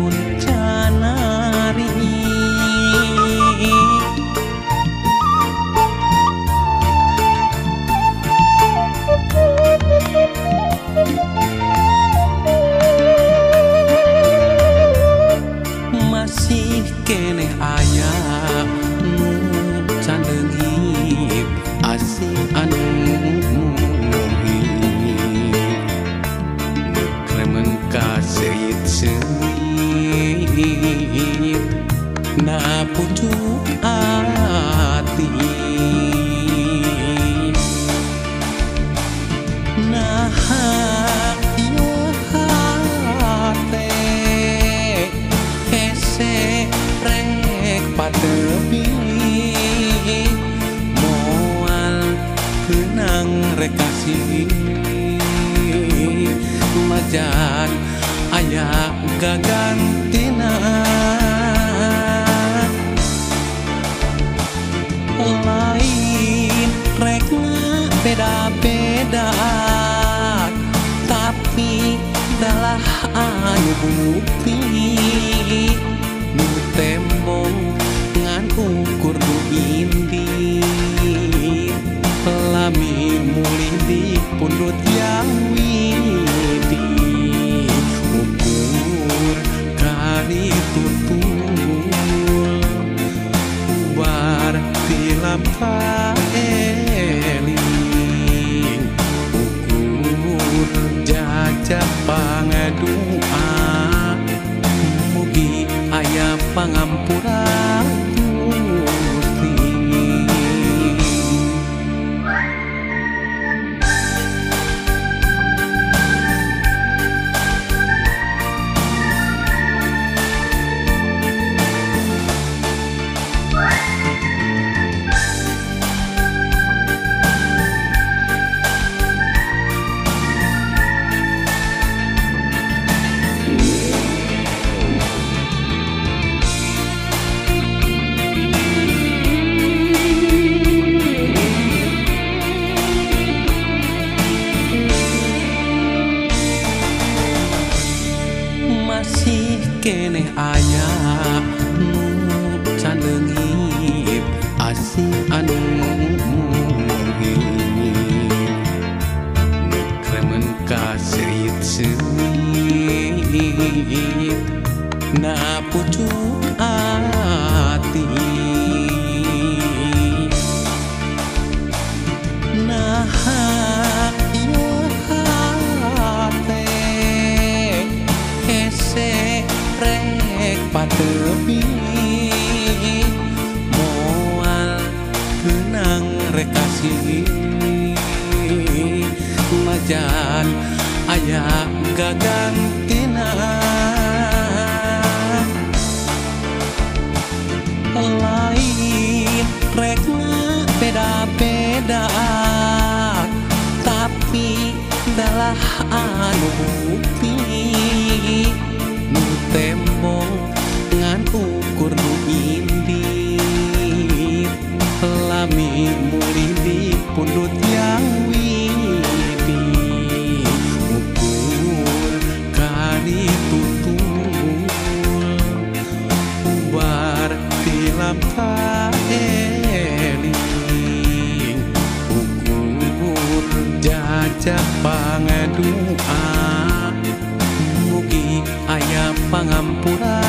embun canari. Masih keneh aya nu can leungit asih anu muhit kremen ka seuyit-seuyit na pucuk ati. Naha ieu hate hese rek patepi moal keunang rek kasih majan aya gagantina. Lain rek beda-beda tapi dalah anu bukti nu tembong ngan ukur nu indi lami mulih di pundut yang widi ukur kari tutul ubar tilampa eling ukur jajah pangadua mugi aya pangampura Gusti. Masih keneh aya nu can leungit asih anu muhit kremen ka seuyit-seuyit na pucuk ati. Naha ieu hate hese rek patepi moal keunang rek kasih majan aya gagantina. Lain rek beda-beda tapi dalah anu bukti nu tembong ngan ukur nu indi lami mulih di pundut yang widi ukur kari tutul ubar tilampa eling ukur jajah pangadua mugi aya pangampura.